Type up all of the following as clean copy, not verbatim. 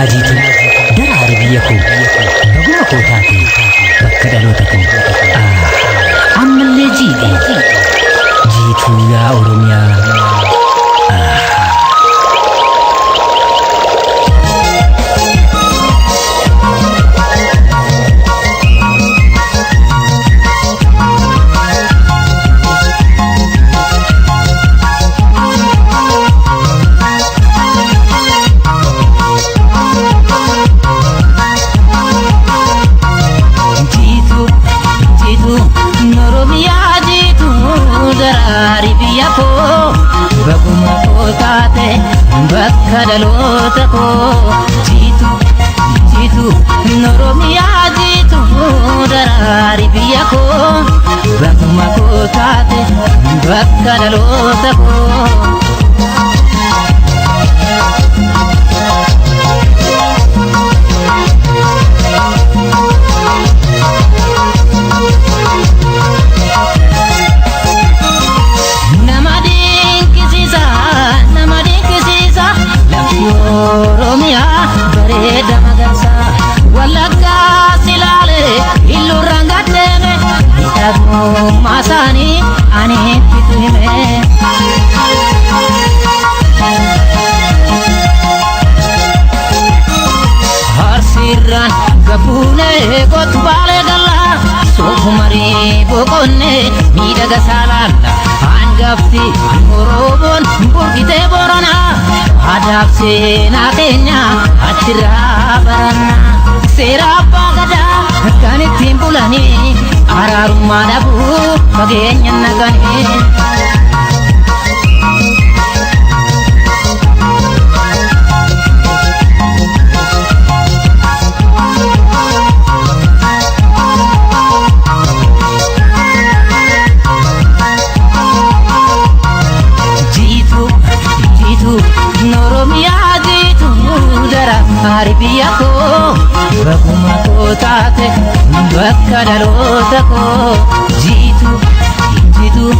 Oromiyaa jiituu daraari biyya koo baguma koo taate bakka dhaloota koo. Ammallee jiidhe jiituu yaa Oromiyaa. Jiituu jiituu Oromiyaa jiituu daraari biyya koo baguma koo taate bakka dhaloota koo. Jiituu jiituu Oromiyaa jiituu daraari biyya koo baguma koo taate bakka dhaloota koo. Nama dinqisiisa, nama dinqisiisa, lafti Oromiyaa bareeda magarsa. Wallaggaa silaalee illuurraan gaddeeme, miidhagummaa isaanii ani ittitu hime. Harsiirraan gafuunee kootu baalee gallaa, soofumarii boqonnee miidhaga saalaalla. Hangafti Oromoon burqitee Booranaa, adaaf seenaa keenya achirraa baranna. Seera abbaa gadaa kan ittiin bulanii, araarummaa dhabuu fageenya naqanii. Jiituu jiituu Oromiyaa jiituu daraari biyya koo baguma koo taate bakka dhaloota koo. Jiituu jiituu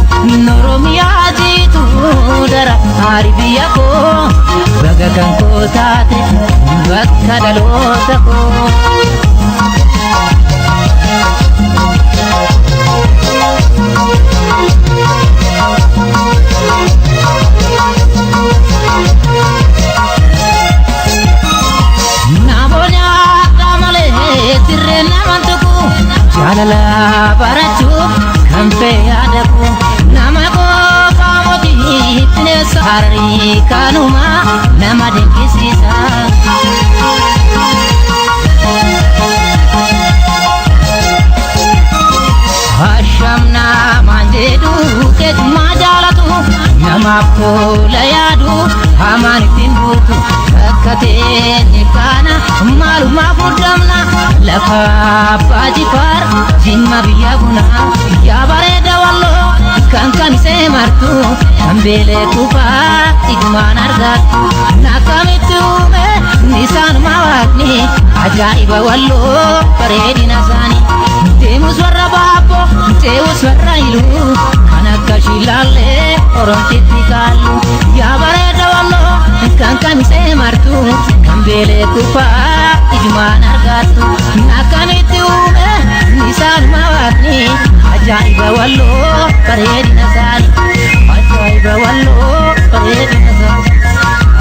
Oromiyaa jiituu daraari biyya koo baga kan koo taate bakka dhaloota koo. Namoonni akka malee sirree nama tuqu jaalala barachuuf kan fee adabu nama qofaa mootii bineensa hararii kanuma nama dinqisiisa. Hashamna maan jedhu keetumaa jaalatu namaaf tola yaadu hamaan ittiin buutu akka teenye kana maalumaaf muddamna lafa abbaa jifaar jimma biyya bunaa yaa bareeda walloo kan kamisee martu kan beelee kufaa igumaan argattu nakkamitti uume isaanuma waaqni ajaa'iba walloo bareedina isaanii. Deemus warra baaboo, deemus warra iluu, kan akka shilaallee oromtitti kaallu. Yaa bareeda walloo, kan kamisee martu, kan beelee kufaa ijumaan argattu. Akkamitti uume isaanuma waaqni, ajaa'iba walloo bareedina isaanii. Ajaa'iba walloo bareedina isaanii.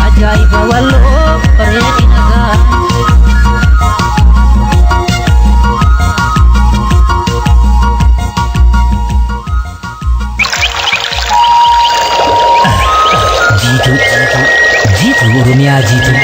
Ajaa'iba walloo bareedina isaanii. Jiituu jiituu Oromiyaa jiituu